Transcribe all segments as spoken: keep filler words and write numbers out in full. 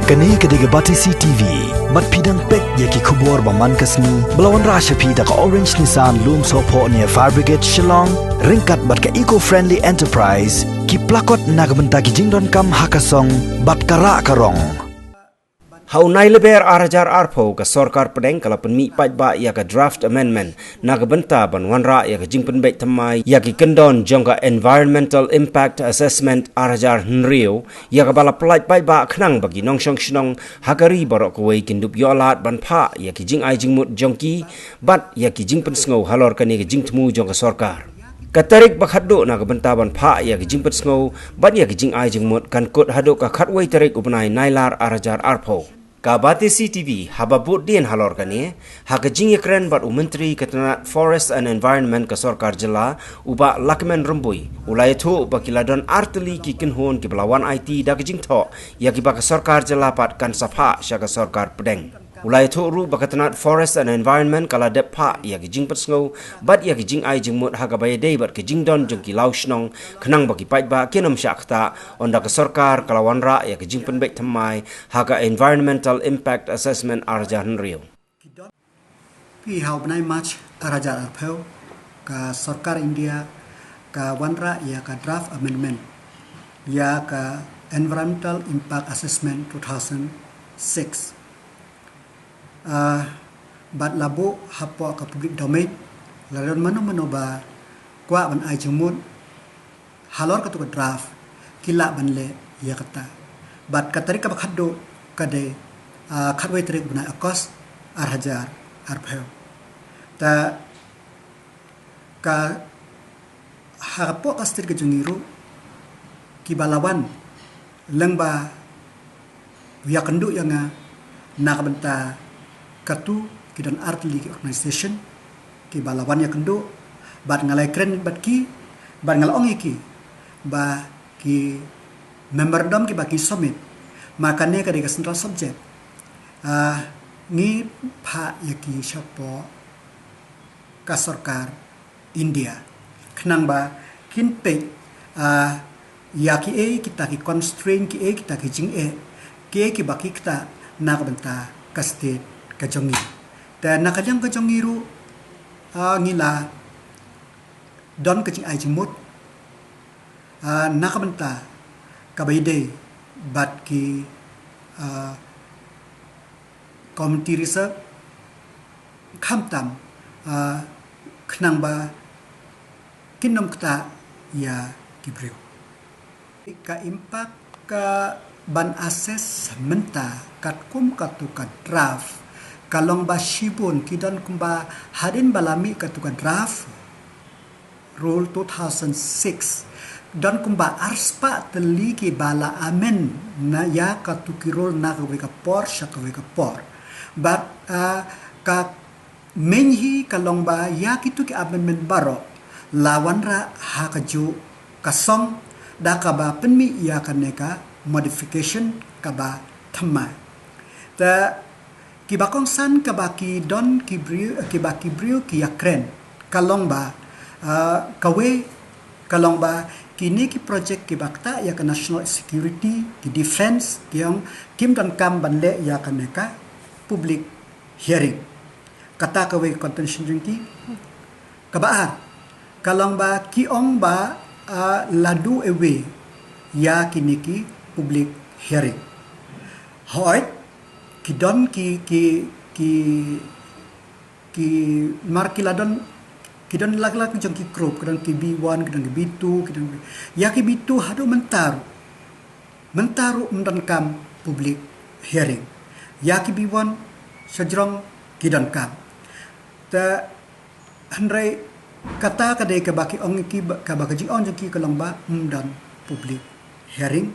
Kane ka dei ka Batesi T V. Bad phi dang peit ïa ki khubor ba man ka sngi ba la wanrah sha phi da ka Orange Nissan Lumsohphoh near Fire Brigade Shillong, ryngkat bad ka Eco Friendly Enterprise, ki plakot na ka bynta ki jingdonkam ha ka song bad ka rah ka rong. Ha u Nailyber ar hajar arphew, ka sorkar pdeng ka la pynmih paidbah ïa ka draft amendment na ka bynta ban wanrah ïa ka jingpynbeit thymmai ïa ki kyndon jong ka Environmental Impact Assessment ar hajar hynriew, ïa kaba la pyllait paidbah khnang ba ki nongshong shnong ha ka ri baroh kawei kin dup ïoh lad ban phah ïa ki jingai jingmut jong ki bad ïa ki jingpynsngew halor kane ka jingthmu jong ka sorkar. Ka tarik ba khatduh na ka bynta ban phah ïa ki jingpynsngew bad ïa ki jingai jingmut kan kut haduh ka khatwei tarik u bnai Nailar ar hajar arphew. Ka Batesi T V haba bud dien halor kane, ha ka jingïakren bad u Myntri ka tnat Forest and Environment ka sorkar jylla, u Bah Lahkmen Rymbui, u la ïathuh ba ki la don artylli ki kynhun kiba la wan aiti da ka jingthoh ïa kiba ka sorkar jylla pat kan sa phah sha ka sorkar pdeng. U la ïathuh ruh ba ka tnat Forest and Environment ka la dep phah ïa ki jingpynsngew bad ïa ki jingai jingmut ha kaba ïadei bad ki jingdon jong ki law shnong, khnang ba ki paidbah kin ym shah ktah, ynda ka sorkar ka la wanrah ïa ki jingpynbeit thymmai ha ka Environmental Impact Assessment ar hajar hynriew. Phi, ha u bnai March ar hajar arphew, ka sorkar India ka wanrah ïa ka draft amendment ïa ka Environmental Impact Assessment two thousand six. Ah, bad la buh hapoh ka public domain, la don mano mano ba kwah ban ai jingmut halor katu ka draft, ki lah ban leh ïa kata. Bad ka tarik kaba khatduh ka dei, ah, khatwei tarik bnai August ar hajar arphew. Ta ka hapoh ka state ka jong ngi ruh, kiba la wan lyngba u ïakynduh ïa nga na ka bynta katu, ki don artylli ki organisation kiba la wan ïakynduh, bad nga la ïakren bad ki, bad nga la ong ïa ki ba ki memorandum kiba ki submit, ma kane ka dei ka central subject, ah, ngi phah ïa ki shapoh ka sorkar India, khnang ba kin peit, ah, ïa kiei kita ki constraint, kiei kita ki jingeh, kiei kiba ki ktah na ka bynta ka state ka jong ngi. Te na ka liang ka jong ngi ruh, ah, ngi la don ka jingai jingmut, ah, na ka bynta kaba ïadei bad ki, ah, community reserve, khamtam, ah, khnang ba kin ym ktah ïa ki briew. Ka impact ka ban assess mynta katkum katu ka draft, ka long ba shibun, ki don kumba, hadien ba la mih katu ka draft rule two thousand six, don kumba arspah tylli kiba la amend na ïa katu ki rule na kawei ka por sha kawei ka por. Bad, ah, ka main hi ka long ba ïa kitu ki amendment baroh la wanrah ha kajuh ka song, da kaba pynmih ïa kane ka modification kaba thymmai. Te kiba kongsan kaba ki don ki briew, kiba ki briew ki ïakren, ka long ba, ah, kawei ka long ba kine ki project kiba ktah ïa ka national security, ki defense, ki ong kim donkam ban leh ïa kane ka public hearing. Kata kawei ka contention jong ki. Kaba ar ka long ba ki ong ba, ah, la do away ïa kine ki public hearing. Hooid, ki don ki, ki, ki, ki, mar ki la don, ki don lak lak jong ki group, ki don ki B one, ki don ki B two, ki don ki, ïa ki B two haduh mynta ruh, mynta ruh ym donkam public hearing. Ïa ki B one shajrong ki donkam. Te hynrei kata ka dei kaba ki ong ki ba, kaba ka jingong jong ki ka long ba ym don public hearing.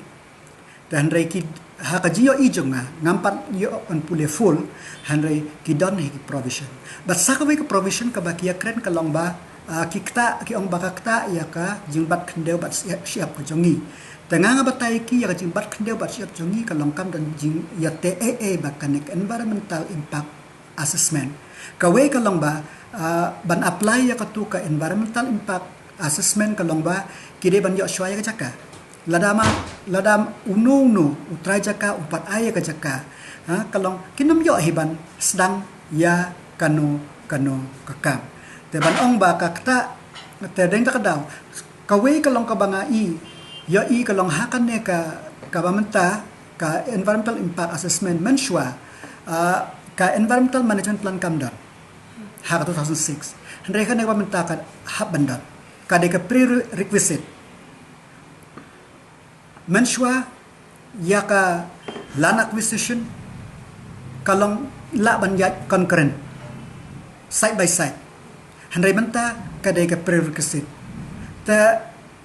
Te hynrei ki, ha ka jingïohi jong nga, ngam pat ïoh yn pule full, hynrei ki don hi ki provision. Bad sa kawei ka provision kaba ki ïakren ka long ba, ah, ki ktah, ki ong ba ka ktah ïa ka jingbat khyndew bad shyiap, shyiap ka jong ngi. Te nga nga batai ki ïa ka jingbat khyndew bad shyiap jong ngi ka long kam don jingïateh ei ei bad kane ka environmental impact assessment. Kawei ka long ba, ah, ban apply ïa katu ka environmental impact assessment ka long ba ki dei ban ïoh shuwa ïa ka jaka. Lada ma, lada uno uno u trai jaka u pat ai ïa ka jaka, ha, ka long kin ym ïoh hi ban sdang ïa kano kano ka kam. Te ban ong ba ka kata, te dang ta ka daw, kawei ka long kaba nga i, ïohi ka long ha kane ka, kaba mynta ka environmental impact assessment mynshuwa, ah, ka environmental management plan kam don ha ka two thousand six. Hynrei kane kaba mynta ka hap ban don, ka dei ka prerequisite. Mynshuwa ïa ka land acquisition ka long lah ban ïaid concurrent, side by side. Hynrei mynta ka dei ka prerequisite. Te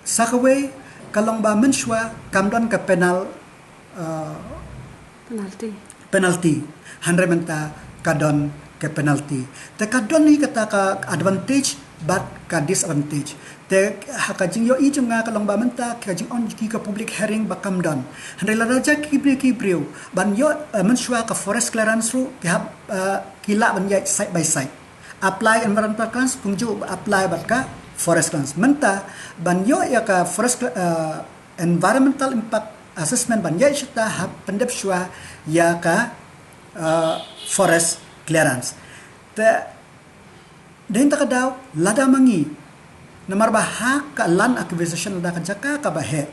sa kawei ka long ba mynshuwa kam don ka penal, uh, Penalty. penalty. Hynrei mynta ka don ka penalty. Te ka don hi kata ka advantage bad ka disadvantage. Te ha ka jingïohi jong nga ka long ba mynta ka jingong jong ki ka public hearing ba kam don. Hynrei lada jia ki briew, ki briew ban ïoh, eh, mynshuwa ka forest clearance ruh ki hap, eh, ki lah ban ïaid side by side. Apply environmental clearance, kumjuh apply bad ka forest clearance. Mynta ban ïoh ïa ka forest cl-, eh, environmental impact assessment ban ïaid shata hap pyndep shuwa ïa ka, eh, forest clearance. Te dang ta ka daw, lada ma ngi, namar ba ha ka land acquisition lada ka jaka kaba heh,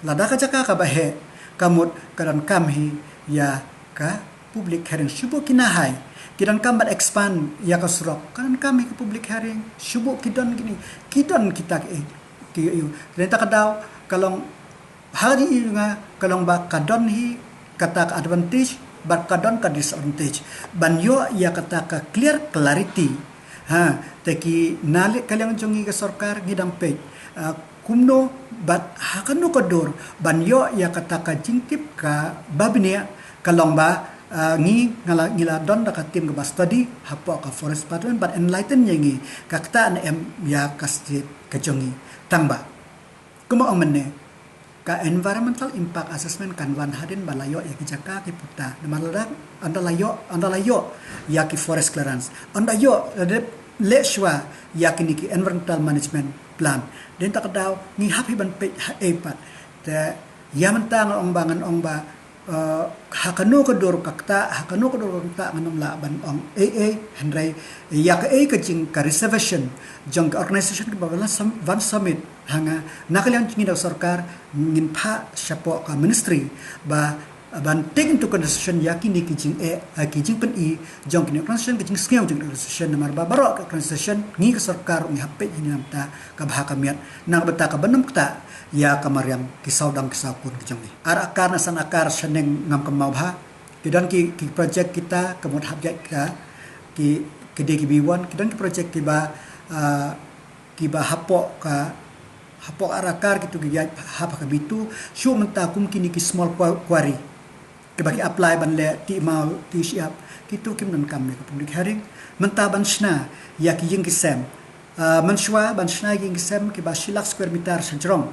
lada ka jaka kaba heh, ka mut ka donkam hi ïa ka public hearing. Shu bun ki nahai ki donkam ban expand ïa ka surok, ka donkam hi ka public hearing. Shu bun ki don kine, ki don kita ki, ki, ki, dang ta ka daw ka long, ha ka jingïohi nga ka long ba ka don hi kata ka advantage bad ka don ka disadvantage. Ban ïoh ïa kata ka clear clarity, ha, te ki na leit ka liang jong ngi ka sorkar ngi dang peit, ah, kumno bad ha kano ka dur ban ïoh ïa kata ka jingtip kaba bniah. Ka long ba, ah, ngi nga la, ngi la don da ka team kaba study hapoh ka forest department ban enlighten ïa ngi ka kata ne em ïa ka state ka jong ngi. Tang ba kumba ong mynne, ka environmental impact assessment kan wan hadien ba la ïoh ïa ki jaka ki puta. Namar lada ynda la ïoh, ynda la ïoh ïa ki forest clearance, ynda ïoh, lada leh shuwa ïa kine ki environmental management plan, dang ta ka daw ngi hap hi ban peit ha ei pat. Te ïa mynta ngan ong ba, ngan ong ba, eh, ha kano ka dur ka kata, ha kano ka dur ka kata ngan ym lah ban ong ei ei. Hynrei ïa ka ei ka jing ka reservation jong ka organisation kaba la sum-, wan submit ha nga, na ka liang jong ngi da ka sorkar ngin phah shapoh ka ministry ba ban take into consideration ïa kine ki jingeh, eh, ki jingpyni jong kine organisation, ki jingsngew jong organisation. Namar ba baroh ka organisation ngi ka sorkar ngi hap peit hi na mynta kaba ha ka miat, na ka bynta kaba ym ktah ïa ka mariang ki sawdong ki sawkun ki jong ngi. Ar akar na san akar shaneng ngam kynmaw bha. Ki don ki, ki project kita ka mut hap ïaid ka, ki, ki dei ki B one, ki don ki project kiba, ah, kiba hapoh ka, hapoh ar akar kitu ki ïaid hap ka B two. Shu mynta kum kine ki small qua-, quarry kiba ki apply ban leh ti maw ti shyiap, kitu kim donkam ïa ka public hearing. Mynta ban shna ïa ki ïing ki sem, ah, mynshuwa ban shna ïa ki ïing ki sem kiba shi lak square meter sha jrong.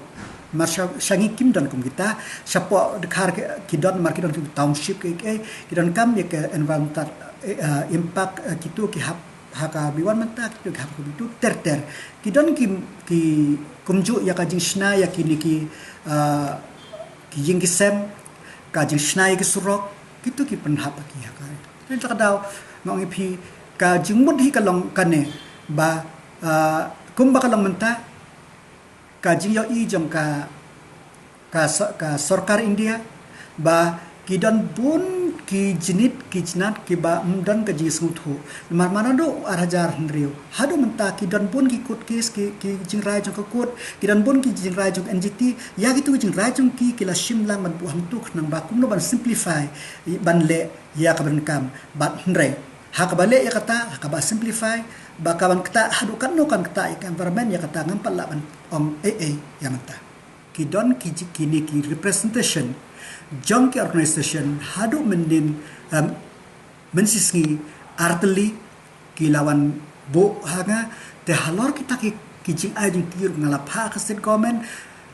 Namar sha, sha ngi kim don kum kita, shapoh dkhar ki, ki don, namar ki don ki township ki, ki, ki donkam ïa ka environmental, eh, ah, impact, eh, kitu ki hap ha ka B one mynta, kitu ki hap ha ka B two ter ter. Ki don ki, ki kumjuh ïa ka jingshna ïa kine ki, ah, ki ïing ki sem, ka jingshna ïa ki surok, kitu ki pynhap ha ki ha ka. Dang ta ka daw nga ong ïa phi, ka jingmut hi ka long kane ba, ah, kumba ka long mynta, ka jingïohi jong ka, ka so-, ka sorkar India ba ki don bun ki jingit ki jingat kiba ym don ka jingsngewthuh. Namar man naduh ar hajar hynriew haduh mynta ki don bun ki court case, ki, ki jingrai jong ka court, ki don bun ki jingrai jong N G T. Ïa kitu ki jingrai jong ki, ki la shim lang ban buh hangtu khnang ba kumno ban simplify, ban leh ïa kaba donkam. Bad hynrei ha kaba leh ïa kata, ha kaba simplify, ba ka ban ktah haduh katno kan ktah ïa ka environment, ïa kata ngam pat lah ban ong ei ei ïa mynta. Ki don ki ji-, kine ki representation jong ki organisation haduh mynnin, em, mynshisngi artylli ki la wan buh ha nga. Te halor kita ki, ki jingai jong ki ruh nga la phah ha ka state government.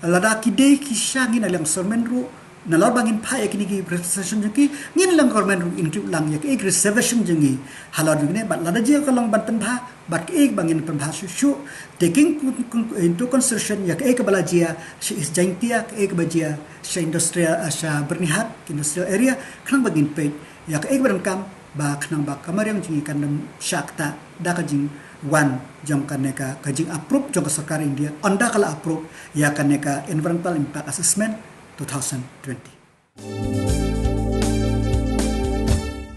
Lada ki dei ki sha ngi na liang sormen ruh, nalor ba ngin phah ïa kine ki reservation jong ki, ngin long government ruh in tip lang ïa kaei ka reservation jong ngi halor jong kine, bad lada jia ka long ban pynbha, bad kaei ba ngin pynbha shuh shuh, taking con-, con-, into consideration ïa kaei kaba la jia sha East Jaintia, kaei kaba jia sha industrial, ah, sha Byrnihat, industrial area, khnang ba ngin peit ïa kaei kaba donkam, ba khnang ba ka mariang jong ngi kan ym shah ktah da ka jingwan jong kane ka, ka jing approve jong ka sorkar India, ynda ka la approve ïa kane ka Environmental Impact Assessment two thousand twenty.